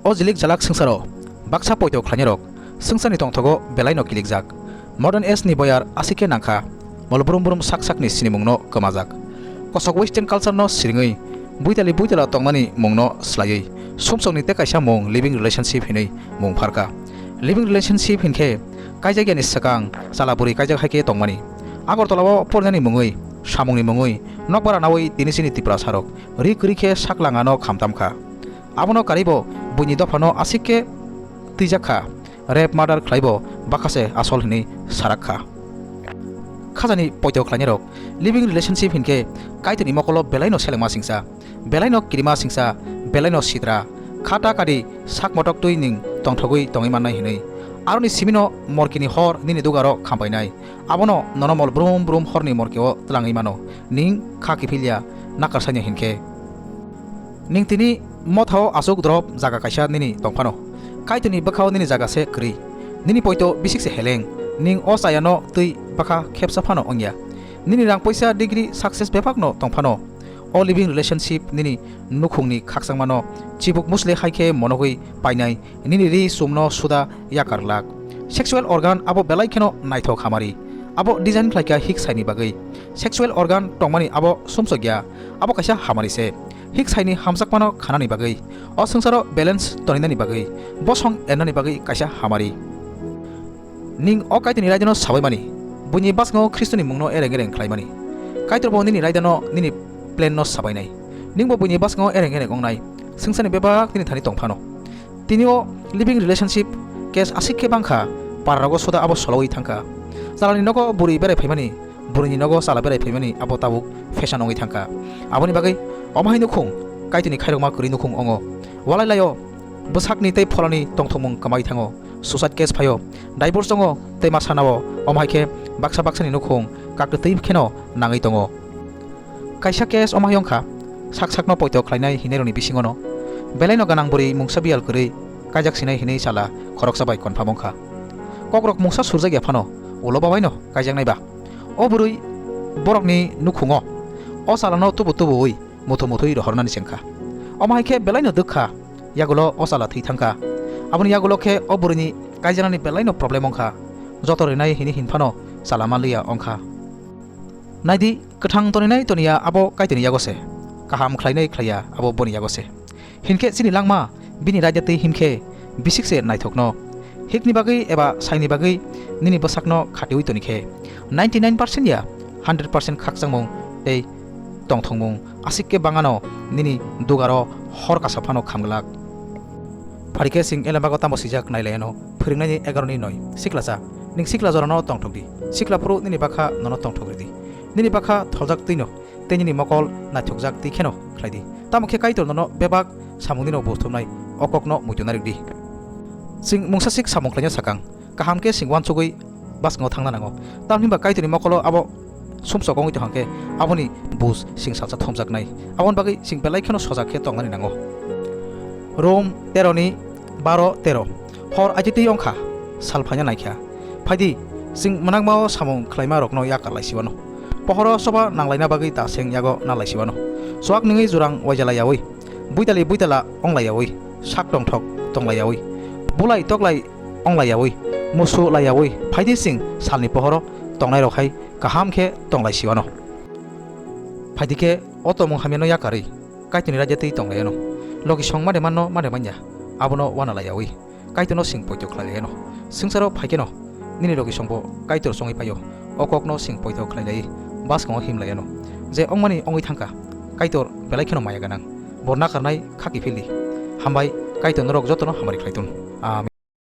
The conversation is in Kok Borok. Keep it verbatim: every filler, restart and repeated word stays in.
O jilik jalak swngcharo baksa poito khlainairok swngcharni tongthogo belaino kilikjak. Modern age ni boyar aswk khe nangkha, mol brum brum sak sakni sinimungno kwmajak. Kosok western culture no siringwi buitali buitala tongmani mungno swlaiwi sumsokni tei kaisa mung living relationship hinwi mung pharkha. Living relationship hinkhe kaijakyani swkang chala bwrwi kaijak hai khe tongmani. Agartala o porinani mungwi, samungni mungwi nokbar nawi tini chini Tiprasarok ri kwrwi khe sak langano khamtam kha. Abono karwibo buini dophano aswk khe twijak kha, rape murder khlaibo bakha se asol hinwi sarak kha. Khajani poito khlainairok living relationship hinkhe Kaitorni mokolo belaino selengma singcha, belaino kirima singcha, belaino sitra, kha ta kadi sak motok twi ning tongthogwi tongwi mannai hinwi. Aroni simino morkini hor nini dugaro khampainai. Abono nono mol brum brum horni morkeo tlangwi mano. Ning kha kiphilya, nakarsaino hinkhe. Ning tini mothao aswk drop jaga kaisa nini tongphano. Kaitorni bwkhao nini jaga se kwrwi. Nini poito bisik se heleng. Ning o chayano twi bwkha khepsa phano wngya. Nini rang poisa degree success bebakno tongphano. O living relationship nini nukhungni khakchangmano chibuk musle hai khe monogwi painai. Nini ri chumno suda yakar lak. Sexual organ abo belai kheno naithok hamari. Abo design khlaikha hik saini bagwi. Sexual organ tongmani abo sumsokya. Abo kaisa hamari se. Hik saini hamjakmano khanani bagwi. O swngcharo balance toninani bagwi. Bosong ernani bagwi kaisa hamari. Ning o Kaitorni raidano sabaimani. Buini bwskango Khristoni mungno ereng ereng khlaimani. Kaitorbo nini raidano nini planno sabainai. Ningbo buini bwskango ereng ereng wngnai. Swngcharni bebak nini thani tongphano. Tini o living relationship case aswk khe bangkha, pararogo soda abo solowi thangkha. Chalani nogo bwrwi berai phaimani, bwrwini nogo chala berai phaimani abo tabuk fashion wngwi thangkha. Aboni bagwi omo hai nukhung, Kaitorni khairokma kwrwi nukhung wngo. Walai laio, bwsakni tei pholani tongthokmung kwmai thango. Suicide case phaio, divorce tongo tei ma sanao, omo hai khe baksa baksani nukhung kaktwi kheno nangwi tongo. Kaisa case omo hai wngkha, sak sakno poito khlainai hinairokni bisingono belaino gwnang bwrwi mungsa biyal kwrwi kaijak sinai hinwi sala khoroksa bai confirm wngkha. Kokrok mungsa surjak ya phano ulo babaino kaijaknai ba. O bwrwi borokni nukhungo o salano tubu tubuwi muthu muthwi rohornani chengkha. Omo hai khe belaino dwkha, yagulo o sala thwi thangkha. Aboni yagulo khe o bwrwini kaijaknani belaino problem wngkha. Joto rinai hini hinphano sala manliya wngkha. Naidi, kwthang toninai toniya abo Kaitorni yago se, kaham khlainai khlaiya abo boni yago se. Hinkhe chini langma bini raida twi hinkhe bisik se naithokno. Hikni bagwi eba saini bagwi nini bwsakno khatiwi toni khe ninety nine percent ya hundred percent khakchangmung tei tongthokmung aswk khe bangano nini dugaro hor kasa phano khamglak. Phari khe chwng elembago tamo swijak nai laiano, Phwrwngnaini egaroni noi. Siklasa, ning sikla jorano tongthok di. Sikla phuru nini bakha nono tongthok ridi. Nini bakha tholjak twino tei nini mokol naithokjak twi kheno khlai di. Tamo khe Kaitor nono bebak samungni no buthumnai, o kokno muitu narwk di. Chwng mungsasik samung khlaina sakang, kaham khe chwng uansugwi bwskango thangna nango. Tamni hwnba Kaitorni mokolo abo sumsok wngwi tongkha khe aboni buj chwng salsa thumjaknai. Aboni bagwi chwng belai kheno sojak khe tongmani nango. Rom tero ni baro tero. Hor aitwi twi wngkha, sal phaina naikha. Phaidi, chwng mwnakmao samung khlaima rokno yakar lai siwano. Pohoro soba nanglaina bagwi ta seng yago nalai siwano. Chuak nungwi jurang waija lai yawi, buitali buitala wng lai yawi, sak tongthok tong lai yawi, bulai toklai wng lai yawi, musu lai yawi, phaidi chwng salni pohoro tongnai rok hai kaham khe tong lai siwano. Phaidi khe o tongmung hamyano yakarwi Kaitorni raida twi tong lai yano. Logi song made manno made manya, abono wana lai yawi. Kaitorno sing poito khlai lai yano. Swngcharo phai kheno nini logi songbo Kaitor chongwi paio. O kokno sing poito khlai lai, bwskango him lai yano. Je wngmani wngwi thangkha, Kaitor belai kheno maya gwnang. Bo nakarnai khaki phildi. Hambai, Kaitor norok jotono hamari khlai tun. Amen.